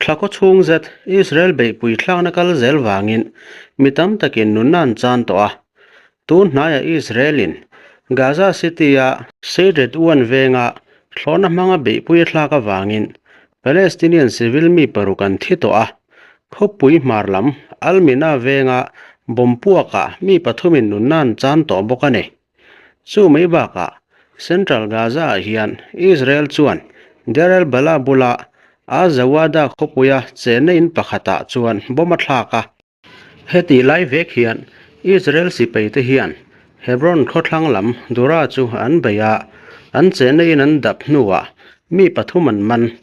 Thla khaw chhung zet Israel beihpui thlakna kal zel vangin mi tam takin nunna an chan tawh a. Tun hnaiah Israel-in Gaza City-a Sheikh Redwan venga thlawhna hmanga beihpui a thlak avangin Palestinian civil mi paruk an thi tawh a. Khawpui hmar lam Al-Mina venga bomb puakah mi pathumin nunna an chan tawh bawk a ni. Chu mai bakah Central Gaza-ah hian Israel chuan Deir el-Balah bula Al-Zawada khawpuia chenna in pakhatah chuan bomb a thlak a. Hetih lai vek hian Israel sipaite hian Hebron khawthlang lam Dura chu an bei a, an chenna in an dap hnuah mi pathum an man.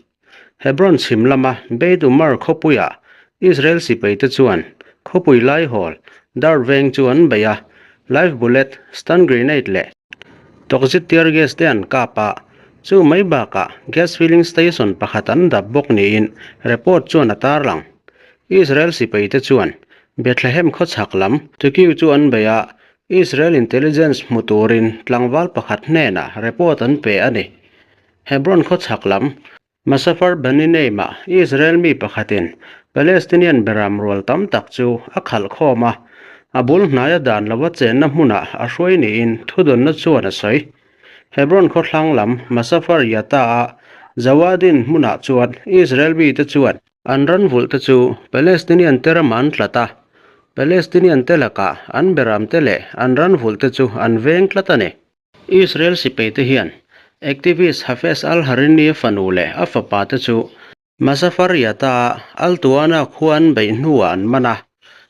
Hebron chhim lama Beit Umar khawpuiah Israel sipaite chuan khawpui laihawl dar veng chu an bei a, live bullet, stun grenade leh toxic tear gas te an kap a, chu mai bakah gas filling station pakhat an dap bawk niin report chuan a tarlang. Israel sipaite chuan Bethlehem khawchhak lam Tukiu chu an bei a, Israel intelligence hmu turin tlangval pakhat hnenah report an pe a ni. Hebron khawchhak lam, Masafar Bani Neim-ah Israel mi pakhatin Palestinian beram rual tam tak chu a khalh khawm a, a bul hnaia dan lova chenna hmunah a hruai niin thudawnna chuan a sawi. Hebron khawthlang lam Masafar Yatta-a Zawadin hmunah chuan Israel mite chuan an ran vulh te chu Palestinian te ramah an tlat a, Palestinian te lakah an beram te leh an ran vulh te chu an veng tlat a ni. Israel sipaite hian activist Hafez al-Harini fanu leh a fapa te chu Masafer Yatta-a Al-Tuana khua an beih hnuah an man a.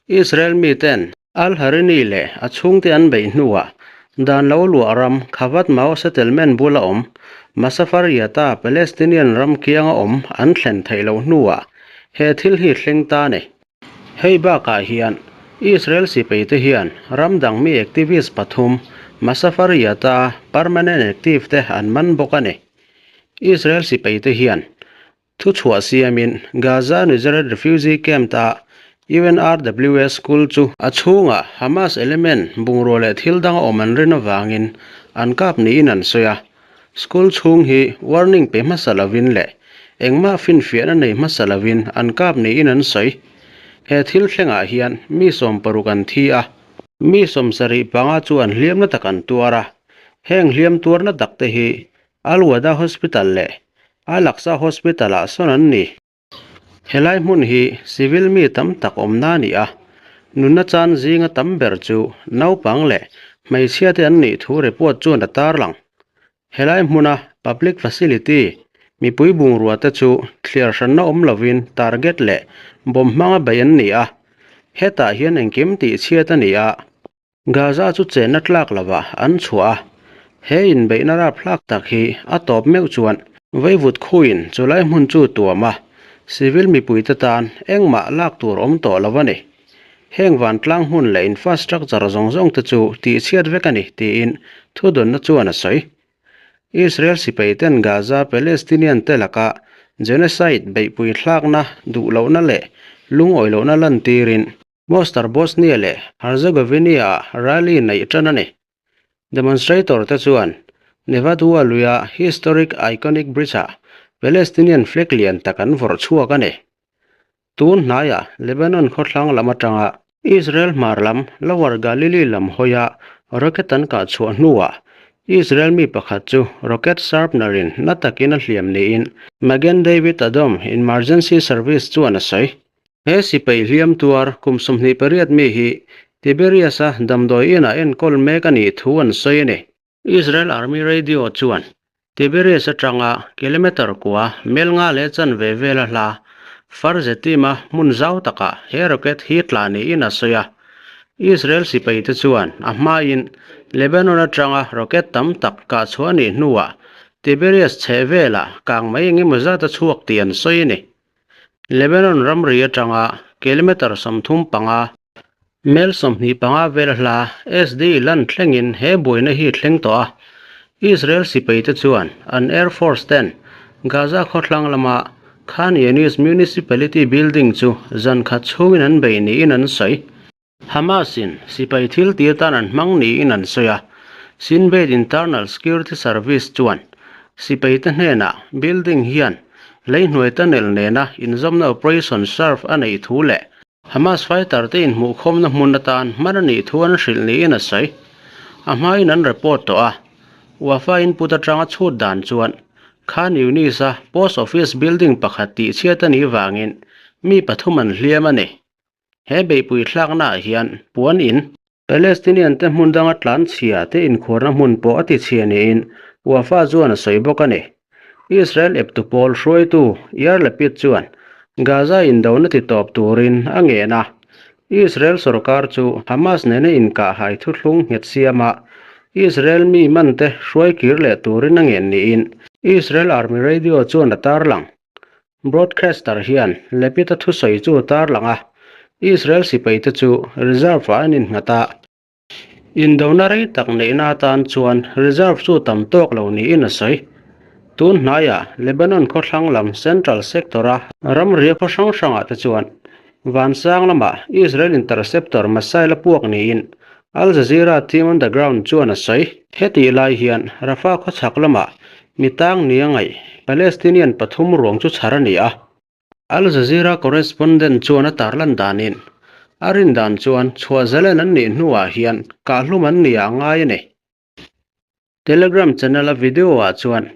Israel miten al-Harini leh a chhungte an beih hnuah dan lo luah ram Khavat Mao settlement bula awm Masafer Yatta Palestinian ram kianga awm an thlen theih loh hnuah he thil hi thleng ta a ni. Hei bakah hian Israel sipaite hian ram dang mi activist pathum Masafer Yatta permanent active te an man bawk a ni. Israel sipaite hian thuchhuah siamin Gaza Nuseirat refugee camp-a UNRWA school chu a chhungah Hamas element bungrua leh thil dang a awm an rin avangin an kap niin an sawi a. School chhung hi warning pe hmasa lovin leh engmah finfiahna nei hmasa lovin an kap niin an sawi. He thil thlengah hian mi 60 an thi a, mi 75 chu an hliamna tak an tuar a, heng hliam tuarna tak te hi Al-Wada Hospital leh Al-Aqsa Hospital-ah sawn an ni. Helai hmun hi civil mi tam tak awmna a ni a, nunna chan zinga tam ber chu naupang leh hmeichhia te an nih thu report chuan a tarlang. Helai hmuna public facility mipui bungrua te chu thliar hranna awm lovin target leh bomb hmanga beih an ni a, hetah hian engkim tihchhiat a ni a. Gaza chu chenna tlak lovah an chhuah a, he inbeihna rapthlak tak hi a tawp meuh chuan vaivut khuin chulai hmun chu tuam a, civil mipuite tan engmah lak tur awm tawh lo a ni. Heng vantlang hmun leh infrastructure zawng zawng te chu tihchhiat vek a ni tiin thudawnna chuan a sawi. Israel sipaiten Gaza Palestinian te laka genocide beihpui thlakna duhlohna leh lungawilohna lantirin Mostar Bosnia leh Herzegovina-ah rally neih tan a ni. Demonstrator te chuan Nevadua luia historic iconic bridge-ah Palestinian flag lian tak an vawrh chhuak a ni. Tun hnaiah Lebanon khawthlang lam atanga Israel hmar lam Lower Galilee lam hawia rocket an kah chhuah hnuah Israel mi pakhat chu rocket sharpener-in na takin a hliam niin Magen David Adom Emergency Service chuan a sawi. He sipai hliam tuar kum 28 mi hi Tiberias-a damdawi inah enkawl mek a nih thu an sawi a ni. Israel Army Radio chuan Tiberias atanga kilometre kua mel nga leh chanve vela hla Far Zetim-a hmun zau takah he rocket hi tla niin a sawi a. Israel sipaite chuan a hmain Lebanon atanga rocket tam tak kah chhuah a nih hnuah Tiberias chheh velah kang mai engemaw zat a chhuak tih an sawi a ni. Lebanon ramri atanga kilometre 35, mel 25 vel hla SD lan thlengin he buaina hi thleng tawh a. Israel sipaite chuan an Air Force ten Gaza khawthlang lama Khan Younis Municipality building chu zan khat chhungin an bei niin an sawi. Hamas-in sipai thil tir tan an hmang niin an sawi a, Shin Bet Internal Security Service chuan sipaite hnenah building hian Leihnuai tunnel nena inzawmna Operation Surf a neih thu leh Hamas fighter te inhmuhkhawmna hmun atan hman a nih thu an hrilh niin a sawi. A hmain an report tawh a, Wafa input atanga chhut dan chuan Khan Younis-a Post Office building pakhat tihchhiat a nih vangin mi pathum an hliam a ni. He beihpui thlaknaah hian puan in Palestinian te hmun danga tlan chhia te inkhuarna hmun pawh a ti chhia niin Wafa chuan a sawi bawk a ni. Israel eptu pawl hruaitu Yair Lapid chuan Gaza indona ti tawp turin a ngen a. Israel sorkar chu Hamas nena inkahhai thuthlung nghet siama Israel mi mante hruai kir leh turin a ngen niin Israel Army Radio chuan a tarlang. Broadcaster hian Lapid-a thusawi chu a tarlang a, Israel sipaite chu reserve-ah an innghat a. Indona rei tak neihna atan chuan reserve chu tam tawk lo niin a sawi. Tun hnaiah Lebanon khawthlang lam Central Sector-a ramria khaw hrang hrangah te chuan vansang lamah Israel interceptor missile a puak niin Al Jazeera team on the ground chuan a sawi. Hetih lai hian Rafah khawchhak lamah Mi tang nia ngaih Palestinian pathum ruang chu chhar a ni a. Al Jazeera correspondent chuan a tarlan danin, a rin dan chuan chhuah zalen an nih hnuah hian kahhlum an ni ah ngai a ni. Telegram channel a video ah chuan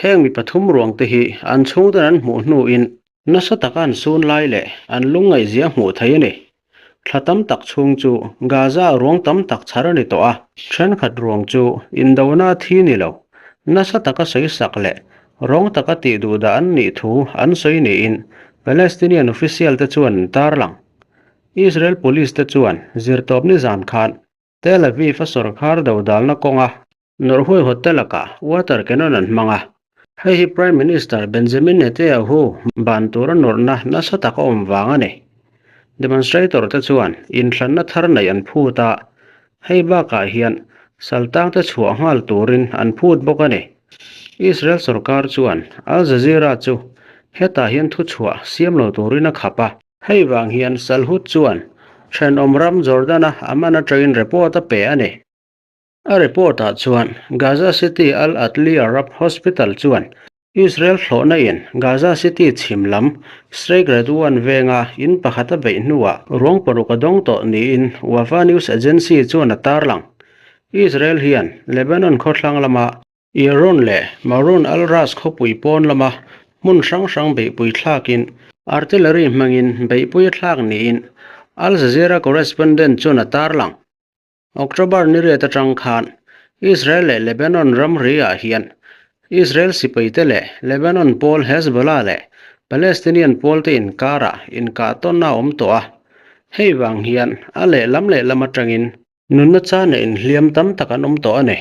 heng mi pathum ruang te hi an chhungten an hmuh hnuin nasa taka an sun lai leh an lungngaihzia hmuh theih a ni. Thla tam tak chhung chu Gaza ruang tam tak chhar a ni tawh a, thenkhat ruang chu indona a thi ni lo, nasa taka sawisak leh rawng taka tih duh dah an nih thu an sawi niin Palestinian official te chuan an tarlang. Israel police te chuan zirtawpni zan khan Tel Aviv a sawrkhar dodalna kawnga Norhuai Hotel lakah water cannon an hmang a, hei hi Prime Minister Benjamin Netanyahu ban tura nawrhna nasa tak a awm vang a ni. Demonstrator te chuan inthlanna thar neih an phut a, hei bakah hian saltang te chhuah nghal turin an phut bawk a ni. Israel sorkar chuan Al Jazeera chu hetah hian thuchhuah siam lo turin a khap a. Hei vang hian Salhut chuan thenawm ram Jordan-a Amman atangin report a pe a ni. A report-ah chuan Gaza City Al Atli Arab Hospital chuan Israel thlawhna in Gaza City chhim lam Sheikh Radwan venga in pakhat a beih hnuah ruang paruk a dawng tawh niin Wafa News Agency chuan a tarlang. Israel hian Lebanon khawthlang lama Yaron leh Maroun al-Ras khawpui pawn lama hmun hrang hrang beihpui thlakin artillery hmangin beihpui a thlak niin Al Jazeera correspondent chuan a tarlang. October ni riat atang khan Israel leh Lebanon ramri ah hian Israel sipaite leh Lebanon pawl Hezbollah leh Palestinian pawl te inkarah inkah tawnna a awm tawh a, hei vang hian a lehlam lehlam atangin nunna chana inhliam tam tak an awm tawh a ni.